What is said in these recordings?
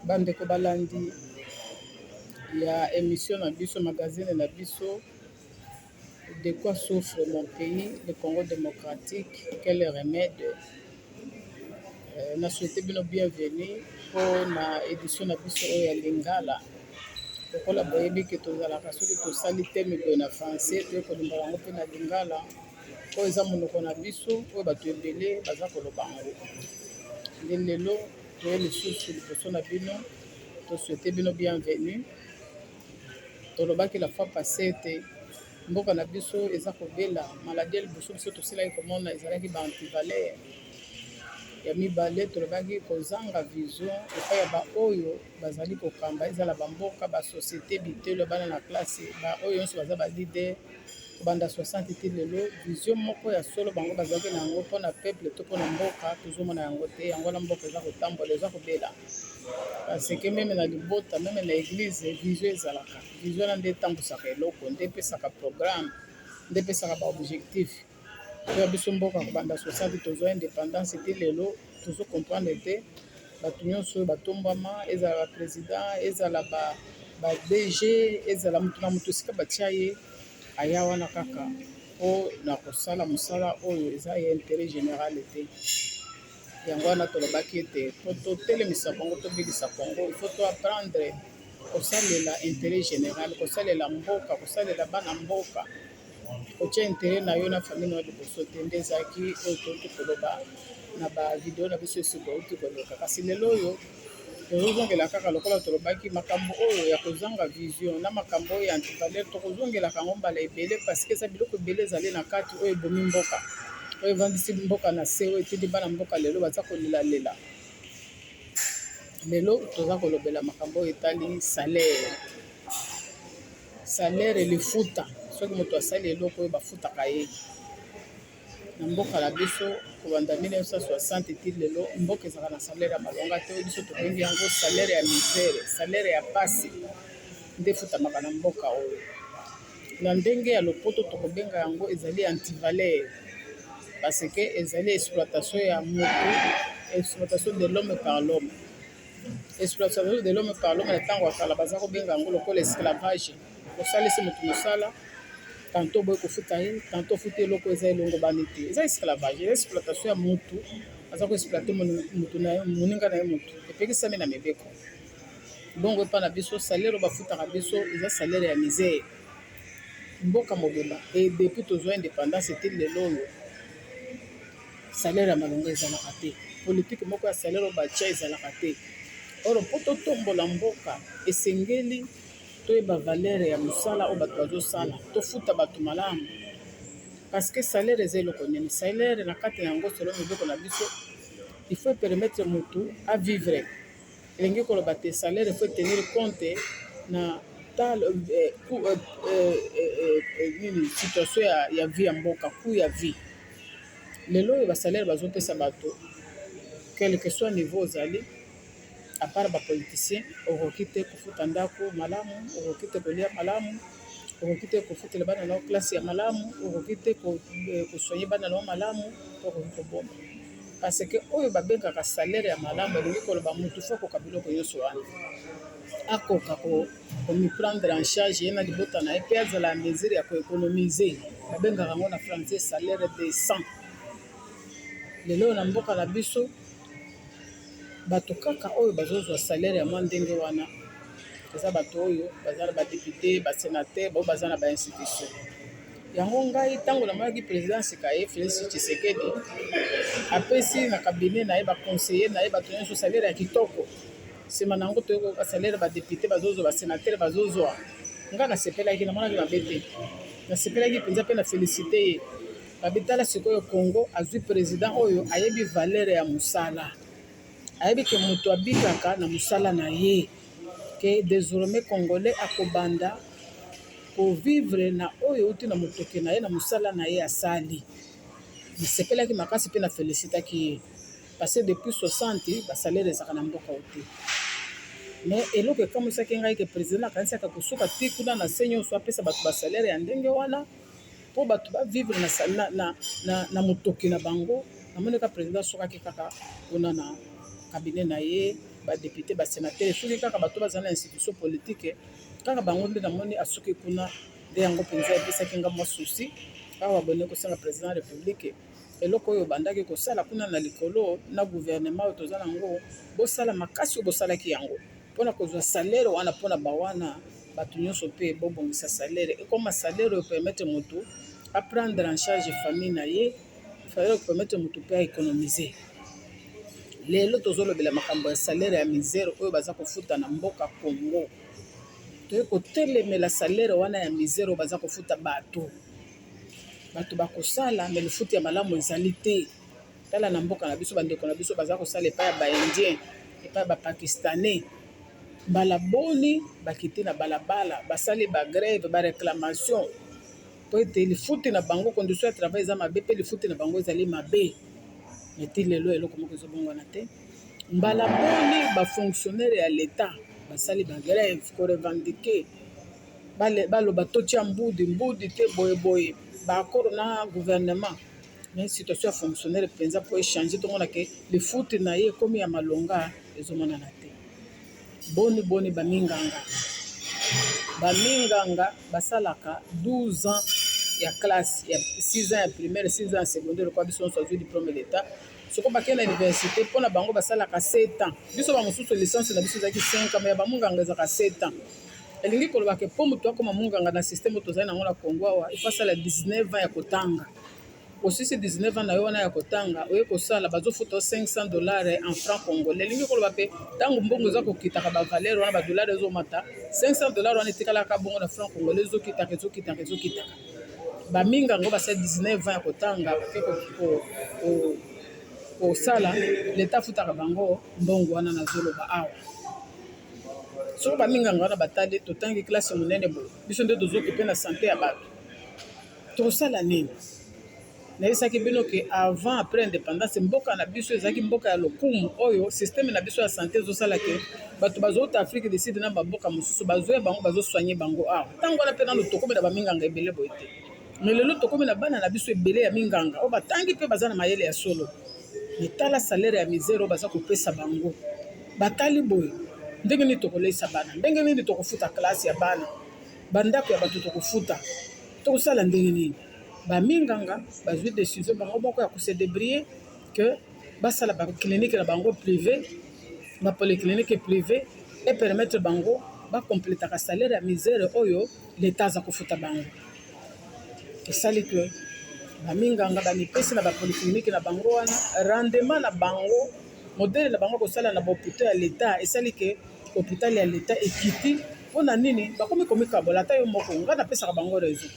Bandeko balandi ya emission na biso, magazine na biso De quoi souffre mon pays, le Congo démocratique, quel remède? Na souhaite bino bienvenue mpo na édition na biso oyo ya Lingala. Lokola boyebi ke tozalaka soki tosali thème boye na français, toye kolimbola yango mpe na Lingala oyo eza monoko na biso oyo bato ebele baza koloba yango. Nde lelo toye lisusu liboso na bino, to souhaite bino bienvenue. Tolobaki la fois passée ete mboka na biso eza kobela maladie ya liboso biso tosilaki komona ezalaki ba antivaleur. Ya mibale tolobaki kozanga vision epai ya baoyo bazali kokamba, ezala bamboka, ba société, bitelo, bana na classe, baoyo nyonso baza ba leader kobanda 60 ti lelo, vision moko ya solo bango bazalaki na yango mpona peuple to mpona mboka tozomona yango te. Yango wana mboka eza kotambola, eza kobela, parce que même na libota, même na église, vision ezalaka. Vision wana nde etambusaka eloko, nde epesaka programme, nde epesaka ba objectif. Oyo biso mboka kobanda 60 tozwa indépendance ti lelo tozo comprendre te. Bato nyonso oyo batombwama, ezala ba président, ezala ba DG, ezala motu na motu esika batia ye, aya wana kaka mpo na kosala mosala oyo eza ya intérêt général te. Yango wana tolobaki ete po totelemisa Congo, tobikisa Congo, il faut to apprendre kosalela intérêt général, kosalela mboka, kosalela bana mboka, kotia intérêt na yo na famille na yo liboso te. Nde ezalaki oyo touti koloba na ba vidéo na biso esika outi koleka. Kasi lelo oyo tozozongela kaka lokola tolobaki makambo oyo ya kozanga vision na makambo oyo ya antivaleur, tokozongelaka yango mbala ebele parce que eza biloko ebele ezali na kati oyo ebomi mboka, oyo evandisi mboka na se, oyo etindi bana mboka lelo baza kolelalela. Lelo toza kolobela makambo oyo etali salaire. Salaire, lifuta. Soki moto asali eloko oyo bafutaka ye na mboka na biso kobanda 1960 ti lelo, mboka ezalaka na salaire ya malonga te. Oyo biso tobengi yango salaire ya misère, salaire ya pasi nde efutamaka na mboka oyo. Na ndenge ya lopoto tokobenga yango ezali antivaleur, parce que ezali exploitation ya motu, exploitation de l'homme par l'homme. Exploitation de l'homme par l'homme, na ntango ya kala baza kobenga yango lokola esclavage. Osalisi motu mosala, tantôt boye kofuta ye, tantôt ofuti eloko eza elongobani te. Eza esclavage, eza exploitation ya motu, aza koexploite motu na ye, moninga na ye motu, epekisami na mibeko. Bongo epa na biso salaire oyo bafutaka biso eza salaire ya misère. Mboka mobimba e depuis tozwa indépendance ti lelo oyo, salaire ya malonga ezalaka te. Politique moko ya salaire oyo batia ezalaka te. Or mpo totombola mboka, esengeli toyeba valeur ya mosala oyo bato bazosala, tofuta bato malamu, parce que salaire eza eloko nini? Salaire na kati na yango, selon mibeko na biso, il faut permettre motu a vivre. Elingi koloba te salaire il faut tenir compte na tal nini, situation ya vie ya mboka, coût ya vie. Lelo oyo basalaire bazopesa bato, quel que soit niveau ozali, à part bapoliticien, okoki te kofuta ndako malamu, okoki te kolia malamu, okoki te kofutela bana na yo classe ya malamu, okoki te kosoigner bana na yo malamu, okoki kobomba, parce que oyo babengaka salaire ya malamu elingi koloba motu faut akoka biloko nyonso wana, akoka komiprendre en charge ye na libota na ye, mpe azala ya mesure ya koéconomiser. Babengaka yango na français salaire décent. Lelo oyo na mboka na biso, bato kaka oyo bazozwa salaire ya mwa ndenge wana eza bato oyo baza na badéputé, basénateur, bao baza na bainstitution. Yango ngai ntango namonaki président sika ye Félix Tshisekedi apesi na cabinet na ye, baconseiller na ye, bato nyonso salaire ya kitoko, nsima na yango toyokoka salaire badéputé bazozwa, basénateur bazozwa, ngai nasepelaki, namonaki mabe te, nasepelaki mpenza mpe na félicité ye. Babi tala sikoyo Congo azwi président oyo ayebi valeur ya mosala, ayebi ke moto abikaka na mosala na ye, ke désormais Congolais akobanda kovivre na oyo euti na motoki na ye, na mosala na ye asali. Nasepelaki makasi mpe na félicitaki ye, parce que depuis 60 basalaire ezalaka na mboka oyo te. Mais eloko ekamwisaki ngai ke président akanisaka kosuka ti kuna na se nyonso, apesa bato basalaire ya ndenge wana mpo bato bavivre na motoki na bango. Namonaka président asukaki kaka kuna na cabinet na ye, ba député, ba sénateur, soki kaka bato baza na institution politique, kaka bango nde namoni asuki kuna. Nde yango mpenza epesaki nga mwa souci awa. Bone kosenga président ya République, eloko oyo obandaki kosala kuna na likolo na gouvernement oyo toza nango, bosala makasi oyo bosalaki yango mpona kozwa salaire wana mpona bawana bato nyonso, mpe bobongisa salaire, ekoma salaire oyo permettre motu aprendre en charge famille na ye, salaire permettre motu mpe aéconomiser. Lelo tozolobela makambo ya salaire ya misère oyo baza kofuta na mboka Congo. Toye kotelemela salaire wana ya misère oyo baza kofuta bato. Bato bakosala, mais lifuti ya malamu ezali te. Tala na mboka na biso, bandeko na biso baza kosala epai ya Baindien, epai ya Bapakistanais. Mbala boni bakiti na balabala, basali bagrève, baréclamation, po ete lifuti na bango, condition ya travail eza mabe, mpe lifuti na bango ezali mabe. Eti lelo eloko moko ezobongwana te. Mbala boni bafonctionnaire ya l'État basali bagrève korevendiquer, baloba totia mbudi mbudi te, boyeboye, baaccord na gouvernement, mais situation ya fonctionnaire mpenza mpo echanger, tomona ke lifuti na ye ekomi ya malonga, ezomonana te. Boni boni baminganga? Baminganga basalaka 12 ans ya classe, ya 6 ans ya primaire, 6 ans ya secondaire. Lokola biso nyonso azwi diplôme d'État, soko bakei na université, mpona bango basalaka 7 ans. Biso bamosusu licence na biso ezalaki 5 ans, mais ya bamunganga ezalaka 7 ans. Elingi koloba ke mpo moto akoma munganga na système oyo tozali nango na Congo awa, ifo asala 19 ans ya kotanga. Osisi 19 ans na yo wana ya kotanga, oye kosala, bazofuta 500 $ en franc congolais. Elingi koloba mpe ntango mbongo eza kokitaka, bavaleur wana, badollar ezomata, 500 $ wana etikalaka bongo na franc congolais, ezokitaka, ezokitaka, ezokitaka. Baminga yango basali 19 ans ya kotanga, bake kosala, leta afutaka bango mbongo wana. Nazoloba awa, soki baminganga wana batali, totangi classe monene boye, biso nde tozokipe na santé ya bato, tokosala nini? Nayebisaki bino ke avant, après indépendance, mboka na biso ezalaki mboka ya lokumu. Oyo système na biso ya santé ezosala ke bato bazouta Afrique du Sud na bamboka mosusu, bazoya, bango bazosoigner bango awa. Ntango wana mpe nano tokomi na baminganga ebele boye te, mais lelo tokomi na bana na biso ebele ya minganga oyo batangi mpe baza na mayele ya solo. Etala salaire ya misère oyo baza kopesa bango. Batali boye, ndenge nini tokoleisa bana? Ndenge nini tokofuta classe ya bana? Bandako ya bato tokofuta, tokosala ndenge nini? Baminganga bazwi décision bango moko ya kose débrouiller ke basala baclinique na bango privé, bapolyclinique privé, epermettre bango bakompletaka salaire ya misère oyo leta aza kofuta bango. Esali ke baminganga bamipesi na bapolyclinique na bango wana. Rendement na bango, modèle na bango kosala na bahôpitaux ya leta, esali ke hôpital ya leta ekiti. Mpona nini bakomi komikabola? Ata yo moko, ngai napesaka bango raison.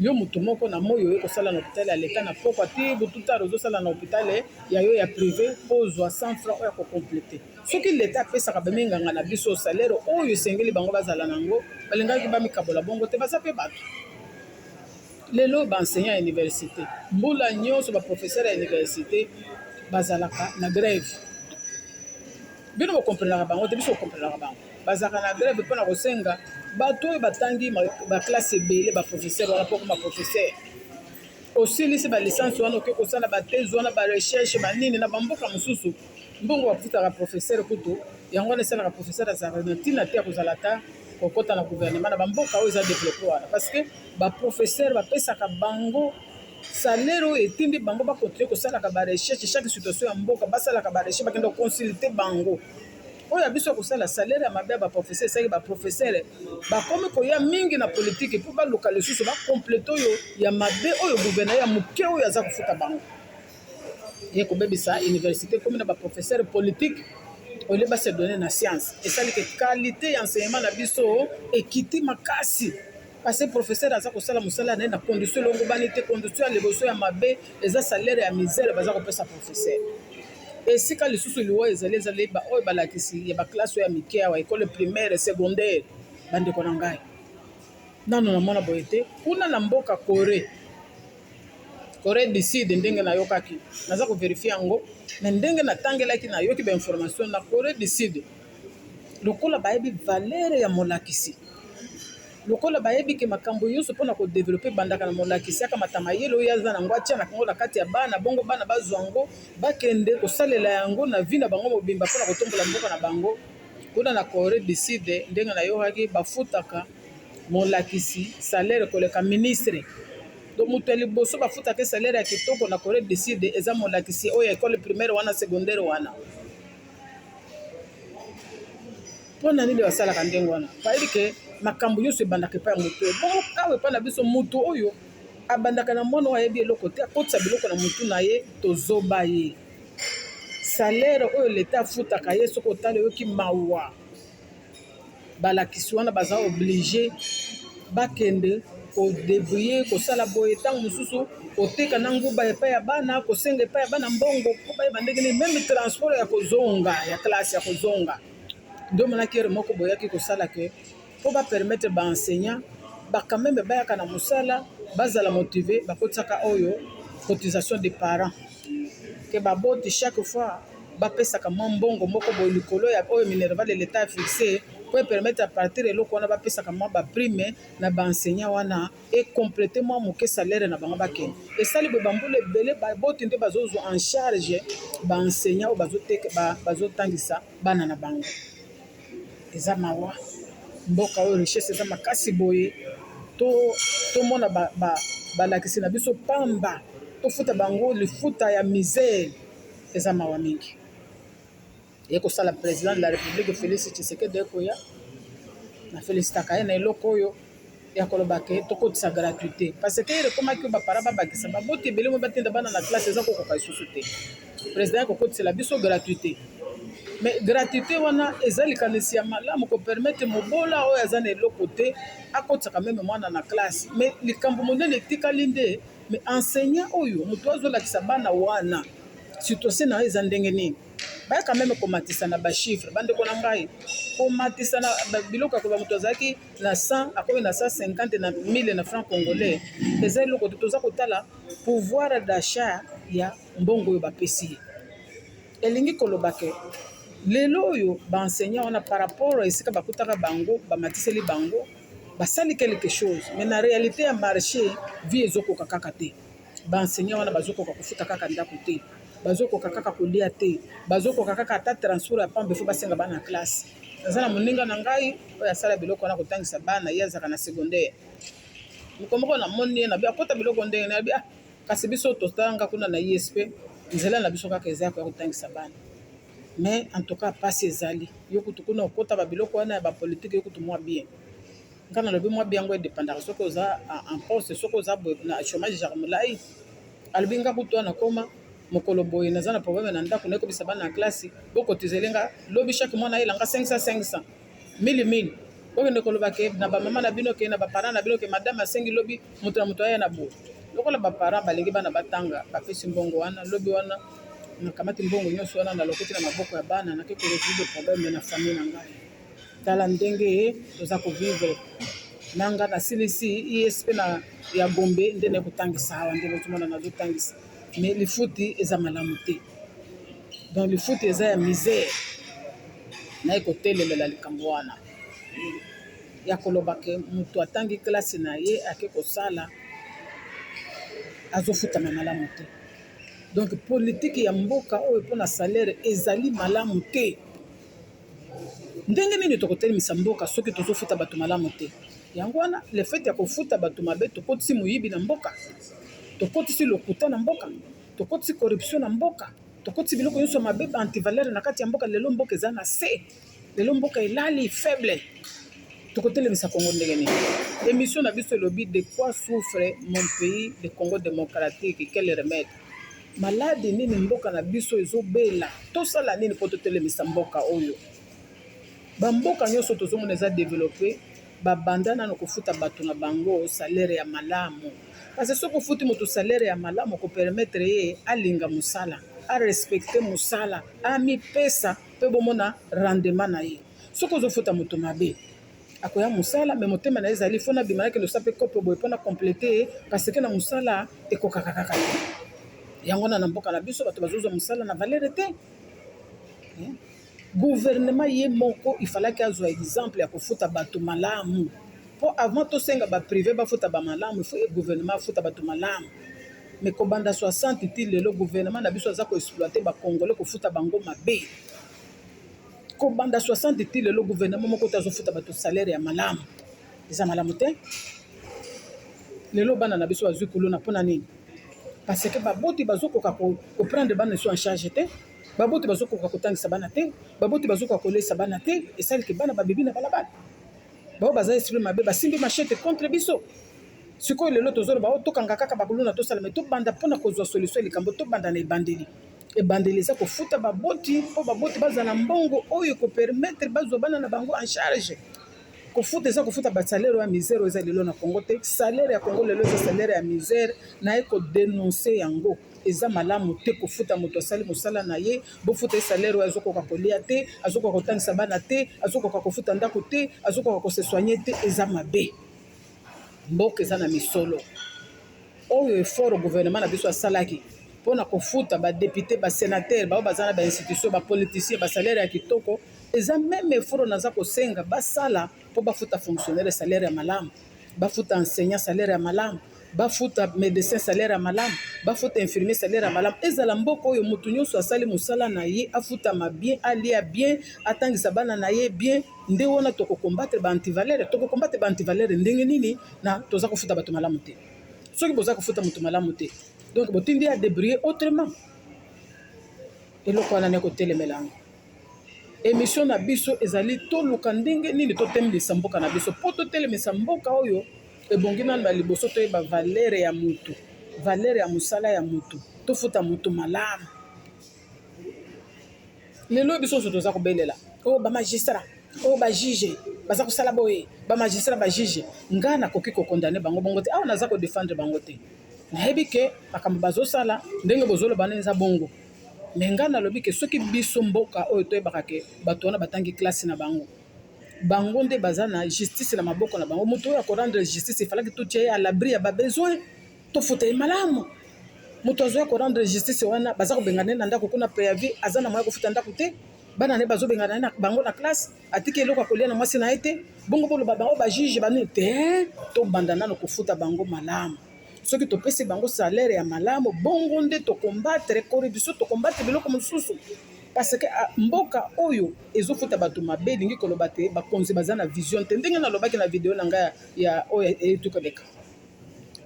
Yo motu moko na moi oyo kosala na hôpital ya leta na pokwa ti butu tard, ozosala na hôpital ya yo ya privé mpo ozwa 100 franc oyo ya kocompléter. Soki leta apesaka baminganga na biso salaire oyo esengeli bango bazala nango, balingaki bamikabola bongo te. Baza mpe bato. Lelo baenseignant ya université, mbula nyonso baprofesseur ya université bazalaka na grève. Bino bokomprenaka bango te, biso bokomprenaka bango. Bazalaka na grève mpona kosenga bato oyo batangi baclasse ebele, baprofesseur wana, mpo koma professeur, osilisi balicence wana, okoki kosala bathèse wana, barecherche, banini. Na bamboka mosusu, mbongo bafutaka professeur kutu yango wana esalaka professeur azalaka na ntina te ya kozala ata kokɔta na gouvernement na bamboka oyo eza développé wana, parce que baprofesseur bapesaka bango salaire oyo etindi bango bacontinuer kosalaka barecherche. Chaque situation ya mboka, basalaka barecherche, bakenda koconsulter bango. Oyo ya biso ya kosala salaire ya mabe ya baprofesseur esalaki baprofesseur bakomi koya mingi na politike mpo baluka lisusu bacompléter oyo ya mabe oyo gouvernement ya moke oyo aza kofuta bango. Ye kobebisa université, ekomi na baprofesseur politique au lieu base donner na science. Esali ke qualité ya enseignement na biso ekiti makasi, parce que professeur aza kosala mosala na ye na condition elongobani te. Condition ya liboso ya mabe eza salaire ya misère baza kopesa professeur. Esika lisusu liwa ezali, ezali oyo balakisi ya baclasse oyo ya mike awa, école primaire, secondaire. Bandeko na ngai, nano namona boye te. Kuna na mboka Corée du Sud, ndenge nayokaki, naza kovérifier yango na ndenge natangelaki, nayoki bainformation na Corée du Sud, lokola bayebi valeur ya molakisi. Lokola bayebi ke makambo nyonso mpona kodevelope ebandaka na molakisi, akamata mayele oyo aza na yango atia na yango na kati ya bana, bongo bana bazwa yango bakende kosalela yango na vie na bango mobimba mpona kotombola mboka na bango. Kuna na Coree du Sud, ndenge nayokaki, bafutaka molakisi salaire koleka ministre. Donc moto ya liboso bafutaka ye salaire ya kitoko na Coree du Sud eza molakisi oyo ya ecole primaire wana, secondaire wana. Mpo na nini basalaka ndenge wana? Bayebi ke makambo nyonso ebandaka epai ya moto oyo. Bongo awa epai na biso, moto oyo abandaka na mwana oyo ayebi eloko te, akotisa biloko na motu na ye, tozoba ye. Salaire oyo leta afutaka ye, soki otali oyoki mawa. Balakisi wana baza oblige bakende kodebrouille, kosala boye, ntango mosusu koteka na nguba epai ya bana, kosenga epai ya bana mbongo mpo bayeba ndenge nini, meme transport ya kozonga ya classe ya kozonga. Nde omonaki heure moko boyaki kosala ke mpo ba permettre ba enseignants ba quand meme bayaka na mosala, bazala motive, bakotisaka oyo cotisation des parents ke baboti chaque fois bapesaka mwa mbongo moko boye likolo ya oyo minerval de l'etat fixe mpo epermettre à partir eloko wana bapesaka mwa ba prime na ba enseignants wana e completer mwa moke salaire na bango bakende. Esali boye bambula ebele baboti nde bazozwa en charge ba enseignants oyo bazotangisa bana na bango. Eza mawa, mboka oyo richesse eza makasi boye, tomona balakisi na biso pamba, tofuta bango lifuta ya misère, eza mawa mingi. Eye kosala president de la republique Felix Tshisekedi ekoya, na felicitaka ye na eloko oyo ya koloba ke tokotisa gratuite, parce que heure ekomaki oyo ba parents babakisa, baboti ebele oyo batinda bana na classe eza kokoka lisusu te. President akokotisela biso gratuite, mais gratuite wana eza likanisi ya malamu ko permettre mobola oyo aza na eloko te akotisaka meme mwana na classe. Mais likambo monene etikali nde mais enseignant oyo moto azolakisa bana wana situation na ye eza ndenge nini? Bayaka meme komatisa na ba chiffre, bandeko na ngai, komatisa na biloko ya koloba moto azalaki na 100 akomi na 150 na 1000 na franc congolais eza eloko te. Toza kotala pouvoir d'achat ya mbongo oyo bapesi ye. Elingi koloba ke lelo oyo ba enseignant wana par rapport esika bakutaka bango, bamatiseli bango, basali quelque chose, mais na réalité ya marché vie ezokoka kaka te. Ba enseignants wana bazokoka kofuta kaka ndako te, bazokoka kaka kolia te, bazokoka kaka ata transport ya pamba, ifo basenga bana ya classe. Naza na moninga na ngai oyo asala biloko wana kotangisa bana, ye azalaka na secondaire. Mokolo moko namoni ye, nabi akota biloko ndenge nabi, ah kasi biso totanga kuna na ISP, nzela na biso kaka eza ya koya kotangisa bana. Mais en tout cas pasi ezali, yo kutu kuna okota ba biloko wana ya ba politique, yo kutu mwa bien. Nga nalobi mwa bien yango edependaka soki oza en poste, soki oza boye na chômage genre molai. Alobi nga kutu wana nakoma mokolo boye naza na problème na ndako, nakobisa bana ya classe bokotizele nga lobi chaque mois nayela nga 500 500 1000 1000. Bokende koloba ke na ba mama na bino ke na ba parents na bino ke madame asengi lobi moto na moto aya na boye. Lokola ba parents balingi bana batanga, bapesi mbongo wana lobi wana nakamati mbongo nyonso wana nalokoti na maboko ya bana, nake ko résoudre problème na famille na ngai. Tala ndenge toza ko vivre na nga nasilisi ISP na ya Gombe nde naye kotangisa awa, nde bozomona nazotangisa, mais lifuti eza malamu te, donc lifuti eza ya misère. Naye kotelemela likambo wana ya koloba ke moto atangi classe na ye ake kosala azofutama malamu te. Donc politique ya mboka oyo mpona salaire ezali malamu te. Ndenge nini tokotelemisa mboka soki tozofuta bato malamu te? Yango wana le fait ya kofuta bato mabe, tokotisi moyibi na mboka, tokotisi lokuta na mboka, tokotisi corruption na mboka, tokotisi biloko nyonso mabe, ba antivaleur na kati ya mboka. Lelo mboka eza na se, lelo mboka elali faible. Tokotelemisa Congo ndenge nini? Émission na biso elobi de quoi souffre mon pays le Congo démocratique, quel remède? Maladi nini mboka na biso ezobela? Tosala nini mpo totelemisa mboka oyo? Bamboka nyonso tozomona eza developpe, babanda nano kofuta bato na bango salaire ya malamu. Parce que soki ofuti moto salaire ya malamu, okopermettre ye alinga mosala, arespecte mosala, amipesa mpe bomona rendement na ye. Soki ozofuta moto mabe, akoya mosala me motema na ye ezali fo nabima nakende kosala mpe kope boye mpona complete ye, parce que na mosala ekokaka kaka te. Yango wana na mboka na biso bato bazozwa mosala na valeur te. Gouvernement ye moko ifalaki azwa exemple ya kofuta bato malamu. Mpo avant tosenga ba privé bafuta ba malamu, il faut gouvernement afuta bato malamu. Mais kobanda 60 ti lelo, gouvernement na biso aza koexploiter Bacongolais, kofuta bango mabe. Kobanda 60 ti lelo, gouvernement moko te azofuta bato salaire ya malamu. Eza malamu te. Lelo bana na biso bazwi kuluna. Mpona nini? Parce que baboti bazokoka koprendre bana so en charge te, baboti bazokoka kotangisa bana te, baboti bazokoka kolesa bana te. Esaliki bana babebi na balabala. Bao baza esprit mabe, basimbi machette contre biso. Sikoyo lelo tozoloba oyo tokanga kaka bakuluna, tosala me tobanda mpona kozwa solution ya likambo. Tobanda na ebandeli. Ebandeli eza kofuta baboti, mpo baboti bazala na mbongo oyo ekopermettre bazwa bana na bango en charge. Kofuta eza kofuta basalaire ya misère oyo eza lelo na Congo te. Salaire ya Congo lelo eza salaire ya misère. Naye kodénoncer yango. Eza malamu te kofuta moto asali mosala na ye, bofuta ye salaire oyo azokoka kolia te, azokoka kotangisa bana te, azokoka kofuta ndako te, azokoka kose soigner te. Eza mabe. Mboka eza na misolo. Oyo effort gouvernement na biso asalaki mpona kofuta badéputé, basénateur, bao baza na bainstitution, bapoliticien, basalaire ya kitoko, eza même effort naza kosenga basala mpo bafuta fonctionnaire salaire ya malamu, bafuta enseignant salaire ya malamu, bafuta médecin salaire ya malamu, bafuta infirmier salaire ya malamu. Ezala mboka oyo motu nyonso asali mosala na ye afutama bien, alia bien, atangisa bana na ye bien. Nde wana tokokombattre baantivaleur. Tokokombattre baantivaleur ndenge nini na toza kofuta bato malamu te? Soki boza kofuta moto malamu te, donc botindi ya débrouiller autrement. Eloko wana nde kotelemela yango. Émission na biso ezali toluka ndenge nini totelemisa mboka na biso. Mpo totelemisa mboka oyo ebongi, nanu na liboso toyeba valeur ya mutu, valeur ya mosala ya mutu, tofuta mutu malamu. Lelo biso nyonso toza kobelela oyo bamagistrat, oyo bajuge baza kosala boye, bamagistrat, bajuge. Ngai nakoki kocondamner bango bongo te. Awa naza kodéfendre bango te. Nayebi ke makambo bazosala, ndenge bozoloba na eza bongo. Me ngai nalobi ke soki biso mboka oyo toyebaka ke bato wana batangi classe na bango, bango nde baza na justice na maboko na bango. Moto oyo akorendre justice, efalaki totia ye à l'abri ya babesoin, tofuta ye malamu. Moto azoya korendre justice wana, baza kobengana ye na ndako kuna, préavis, aza na moya kofuta ndako te, bana na ye bazobengana ye na bango na classe, atiki eloko ya kolia na mwasi na ye te. Bongo boloba bango bajuge banini te. Tobanda nano kofuta bango malamu. Soki topesi bango salaire ya malamu, bongo nde tokombattre corruption, tokombattre biloko mosusu. Parce que mboka oyo ezofuta bato mabe, elingi koloba te bakonzi baza na vision te. Ndenge nalobaki na video na ngai ya oyo eyeti koleka,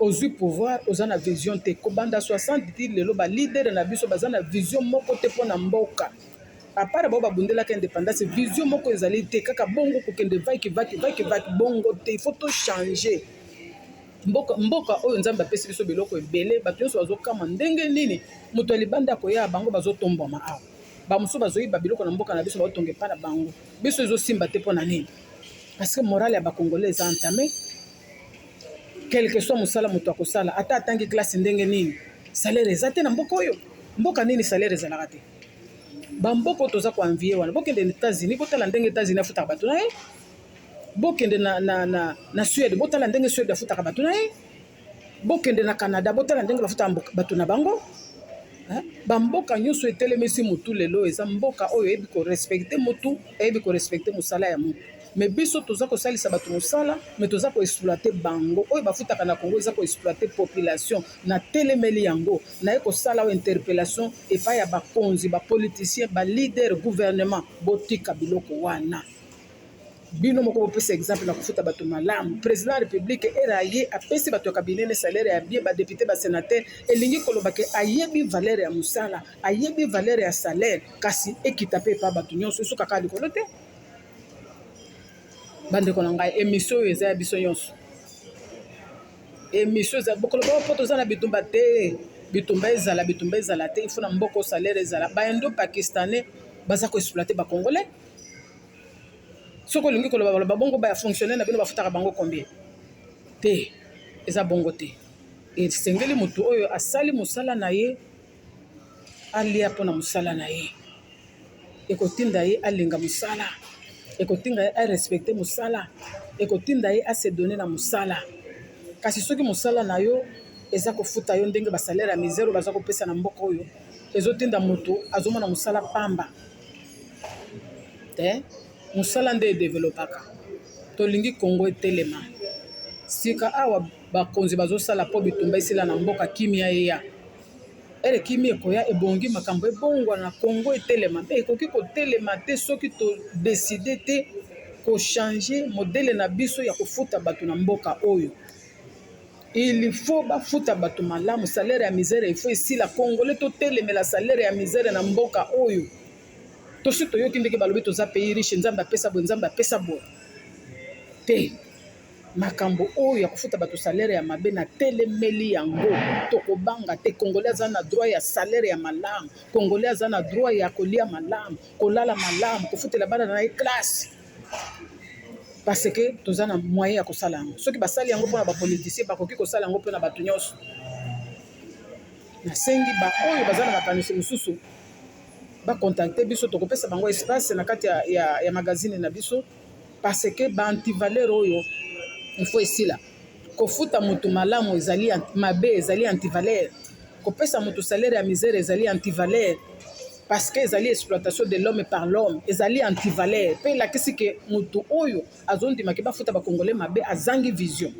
ozwi pouvoir, oza na vision te. Kobanda 60 ti lelo, baleader na biso baza na vision moko te mpo na mboka, à part bao babundelaka indépendance. Vision moko ezali te, kaka bongo kokende vaki vaki vaki vaki. Bongo te, il faut tochanger mboka. Mboka oyo Nzambe apesi biso biloko ebele, bato nyonso bazokama ndenge nini moto ya libanda akoya. Bango bazotombwama awa, bamosusu bazoyiba biloko na mboka na biso, baotonga epa na bango. Biso ezosimba te. Mpo na nini? Parce que morale ya Bacongolais eza entamé. Quel que soit mosala moto akosala, ata atangi classe ndenge nini, salaire eza te na mboka oyo. Mboka nini salaire ezalaka te? Bamboka oyo toza koenvier wana, bokende na États-Unis, botala ndenge États-Unis afutaka bato na ye. Bokende na Suède, botala ndenge Suède afutaka bato na ye. Bokende na Canada, botala ndenge bafutaka bato na bango. Bamboka nyonso etelemisi motu lelo eza mboka oyo eyebi korespecter motu, eyebi korespecter mosala ya motu. Me biso toza kosalisa bato mosala, me toza koexploiter bango. Oyo bafutaka na Congo eza koexploiter population. Natelemeli yango. Naye kosala oyo interpellation epai ya bakonzi, bapoliticien, baleader, gouvernement: botika biloko wana. Bino moko bopesa exemple na kofuta bato malamu. Président ya République era ye apesi bato ya cabinet ne salaire ya bien, badéputé, basénateur. Elingi koloba ke ayebi valeur ya mosala, ayebi valeur ya salaire. Kasi ekita mpe epa bato nyonso, esukaka likolo te. Bandeko na ngai, émission oyo eza ya biso nyonso. Émission eza bokoloba mpo toza na bitumba te. Bitumba ezala, bitumba ezala te, il faut na mboka salaire ezala. Baindo pakistanais baza koexploiter Bacongolais. Soki olingi koloba, baloba bongo baya fonctionnaire na bino bafutaka bango combien te? Eza bongo te. Esengeli motu oyo asali mosala na ye alia mpona mosala na ye. Ekotinda ye alinga mosala, ekotinda ye arespecter mosala, ekotinda ye ase donner na mosala. Kasi soki mosala na yo eza kofuta yo ndenge basalaire ya misère oyo baza kopesa na mboka oyo, ezotinda moto azomona mosala pamba te. Mosala nde edevelopaka. Tolingi Kongo etelema. Sika awa bakonzi bazosala mpo bitumba esila na mboka, kimia eya. Ere kimia ekoya, ebongi makambo ebongwana, Congo etelema. Mpe ekoki kotelema te soki todeside te kochange modele na biso ya kofuta bato na mboka oyo. Il faut bafuta bato malamu, salaire ya misère il faut esila. Congolais totelemela salaire ya misère na mboka oyo. Tosi toyoki ndenge balobi toza pays riche, Nzambe apesa boye, Nzambe apesa boye te. Makambo oyo ya kofuta bato salaire ya mabe na telemeli yango, tokobanga te. Congolais aza na droit ya salaire ya malamu, Congolais aza na droit ya kolia malamu, kolala malamu, kofutela bana na ye classe, parce que toza na moyen ya kosala yango. Soki basali yango mpona bapoliticien, bakoki kosala yango mpona bato nyonso. Nasengi baoyo baza na makanisi mosusu bacontacte biso, tokopesa bango espace na kati ya magazine na biso, parce que baantivaleur oyo il faut esila. Kofuta motu malamu ezali mabe, ezali antivaleur. Kopesa motu salaire ya misère ezali antivaleur, parce que ezali exploitation de l'homme par l'homme, ezali antivaleur. Mpe elakisi ke motu oyo azondimaki bafuta bakongolais mabe azangi vision.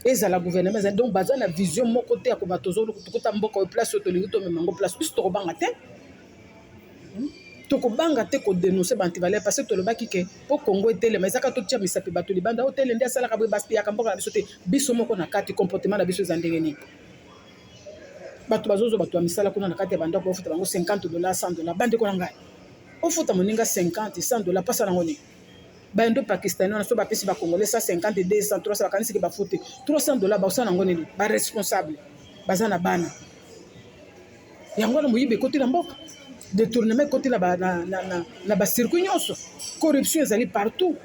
Ezala gouvernement ezali, donc baza na vision moko te ya koba tozokota mboka oyo place oyo tolingi tomema yango, place biso tokobanga te. Tokobanga te kodénonce baantivaleur, parce que tolobaki ke mpo Congo etelema, ezaka totia misapi bato libanda oyo tele nde asalaka boye, basipiyaka mboka na biso te. Biso moko na kati, comportement na biso eza ndenge nini? Bato bazozwa bato ya misala kuna na kati ya bandako, bafuta bango 50 $, 100 $. Bandeko na ngai, ofuta moninga 50, 100 $, mpasa nango nini? Baindo pakistanais wana so bapesi bacongolais 150, 200, 300, bakanisiki bafute 300 $, basala yango nini? Baresponsable baza na bana. Yango wana moyibi ekoti na mboka, détournement ekoti na bacircuit nyonso, corruption ezali partout.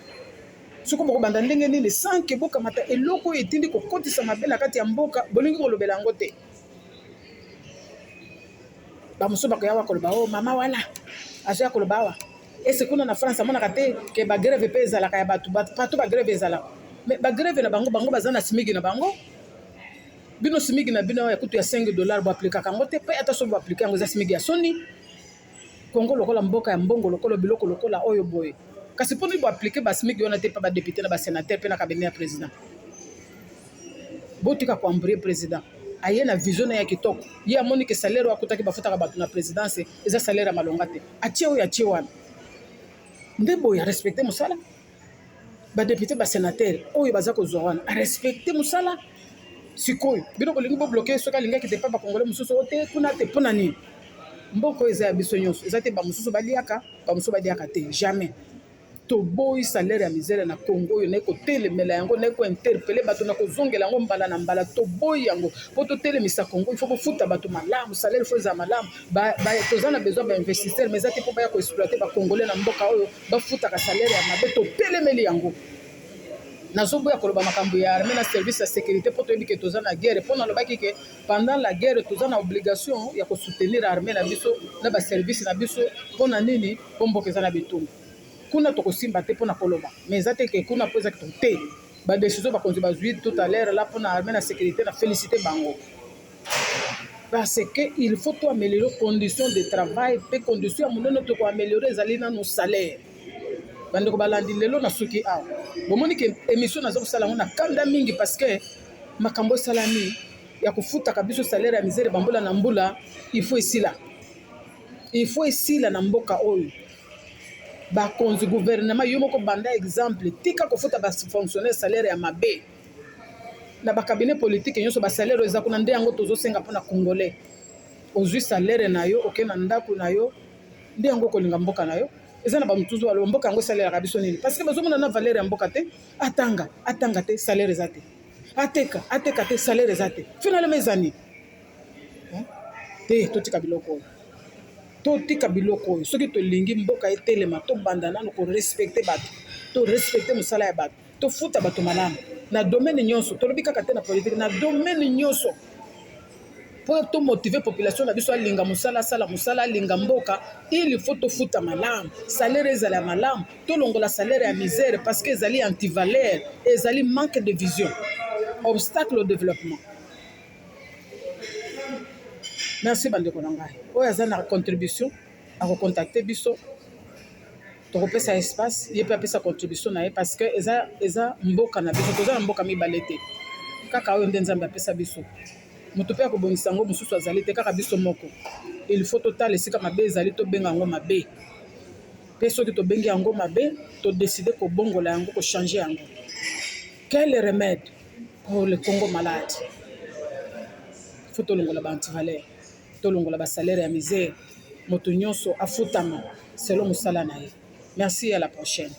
Soki bokobanda ndenge nini sans ke bokamata eloko oyo etindi kokotisa mabe na kati ya mboka, bolingi kolobela yango te. Bamosusu bakoya wa koloba: "O oh, mama wana azoya koloba awa." Ese kuna na France amonaka te ke bagrève mpe ezalaka ya bato partout? Bagrève ezalaka, mais bagrève na bango, bango baza na SMIG na bango. Bino SMIG na bino ya kutu ya 5 $ boaplikaka yango te. Mpe ata soki boaplike yango, eza SMIG ya soni. Kongo lokola mboka ya mbongo, lokola biloko lokola oyo boye, kasi mpo nini boaplike baSMIG wana te mpe badéputé na basénateur mpe na cabinet ya président? Botika koembrouiller président. Aye na vision na ya kitoko. Ye amoni ke salaire oyo akutaki bafutaka bato na présidence eza salaire ya malonga te. Atie oyo atie wana nde boye, arespecte mosala. Badéputé, basénateur oyo baza kozwa wana, arespecte mosala. Sikoyo bino bolingi bobloke. Soki alingaki te mpa bakongole mosusu o te kuna te, mpo na nini? Mboka oyo eza ya biso nyonso, eza te bamosusu baliaka, bamosusu baliaka te. Jamais. Toboyi salaire ya misère na Congo oyo. Naye kotelemela yango, naye kointerpeller bato na kozongela yango mbala na mbala. Toboyi yango. Mpo totelemisa Congo, il faut kofuta bato malamu, salaire faut ezala malamu. Toza na besoin bainvestisseur, mais eza te mpo baya koexploite bacongolais na mboka oyo bafutaka salaire ya mabe. Totelemeli yango. Nazoboya koloba makambo ya armée na service ya sécurité mpo toyebi ke toza na guerre. Mpo nalobaki ke pendant la guerre toza na obligation ya kosoutenir armée na biso na baservice na biso. Mpo na nini? Mpo mboka eza na bitumba. Kuna tokosimba te mpona koloba, mais eza te ke kuna mpo eza te. Badécision bakonzi bazwi tout à l'heure là mpona armée na sécurité, na félicité bango, parce que il faut to améliorer condition de travail. Mpe condition ya monene tokoaméliorer ezali nano salaire. Bandeko balandi, lelo na suki awa. Bomoni ke émission naza kosala yango na kanda mingi, parce que makambo esalami ya kofutaka biso salaire ya misère bambula na mbula, il faut esila, il faut esila na mboka oyo. Bakonzi, gouvernement, yo moko banda exemple. Tika kofuta bafonctionnaire salaire ya mabe na bacabinet politique nyonso. Basalaire oyo eza kuna nde yango tozosenga mpona congolais. Ozwi salaire na yo, okei na ndako na yo, nde yango kolinga mboka na yo. Eza na bamosusu baloba: "Mboka yango esalelaka biso nini?" Parce que bazomona na valeur ya mboka te. Atanga, atanga te, salaire eza te. Ateka, ateka te, salaire eza te. Finalement eza nini te? Totika biloko oyo, totika biloko oyo. Soki tolingi mboka etelema, tobanda nano korespecte bato, torespecte mosala ya bato, tofuta bato malamu na domaine nyonso. Tolobi kaka te na politike, na domaine nyonso, mpo tomotive population na biso alinga mosala, asala mosala, alinga mboka. Il faut tofuta malamu, salaire ezala ya malamu, tolongola salaire ya misère, parce que ezali antivaleur, ezali manque de vision, obstacle au développement. Merci bandeko na ngai. Oyo aza na contribution akocontacte biso. Tokopesa espace ye mpe apesa contribution na ye, parce que eza mboka na biso. Toza na mboka mibale te, kaka oyo nde Nzambe apesa biso. Moto mpe akobongisa yango mosusu azali te, kaka biso moko. Il faut totala esika mabe ezali, tobenga yango mabe. Mpe soki tobengi yango mabe, todécider kobongola yango, kochanger yango. Quel remède pour le Congo malade? Faut tolongola baantivaleur, tolongola basalaire ya misère, moto nyonso afutama selon mosala na ye. Merci, à la prochaine.